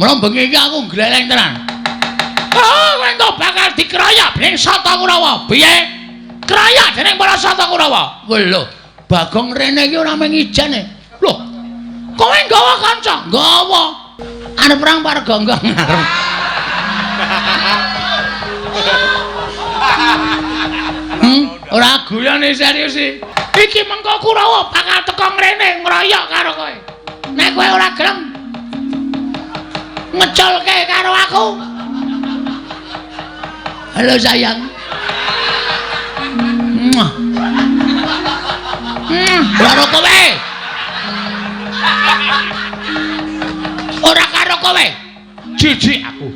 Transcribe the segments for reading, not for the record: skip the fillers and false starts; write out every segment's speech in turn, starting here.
Mula bengi iki aku gleleng tenan. Ah, kowe engko bakal dikeroyok dening Sata Kurawa. Piye? Keroyok dening para Sata Kurawa. Kowe lho, Bagong rene iki ora mung ijen e. Lho. Kowe nggawa kanca? Nggawa. Arep perang Pak Gonggong arep. Ora guyone serius iki. Iki mengko Kurawa bakal teko ngrene ngroyok karo kowe. Nek kowe ora gelem ngeculke karo aku. Halo sayang. Muah. Karo kowe. Ora karo kowe. Jijik aku.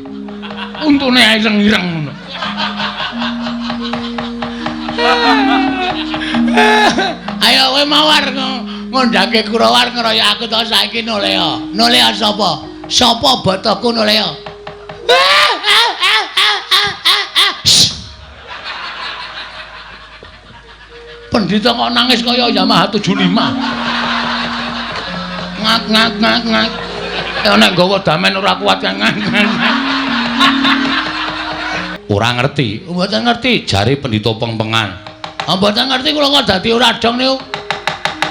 Untune ireng-ireng ngono. Ayo kowe mawar ngondhake Kurawa ngeroyok aku to saiki Nolea. Nolea sapa? Sapa botoku Nolea? Pendhita kok nangis kaya Yamaha 75. Ngak ngak ngak ngak. Ya nek nggawa damen ora kuat ngak ngak. Ora ngerti. Mboten ngerti jare pendhita pengpengan. Ah mboten ngerti kula kok dadi ora dong niku.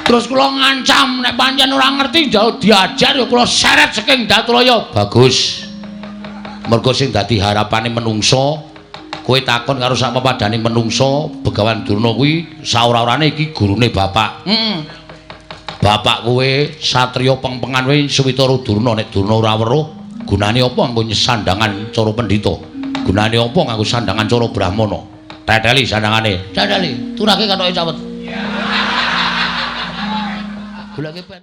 Terus kula ngancam nek pancen ora ngerti jauh diajar ya kula seret saking Datraya. Bagus. Mergo sing dadi harapane menungso, kowe takon karo sak pepadane menungso, Begawan Durna kuwi saora-orane iki gurune bapak. Heeh. Bapak kowe satriya pengpengan kowe Switara Durna, nek Durna ora weruh, gunane apa nganggo sandangan cara pendhita? Gunane apa nganggo sandangan cara brahmana? Teteli sandangane. Teteli, turake kathoke cawet. Goleke pen.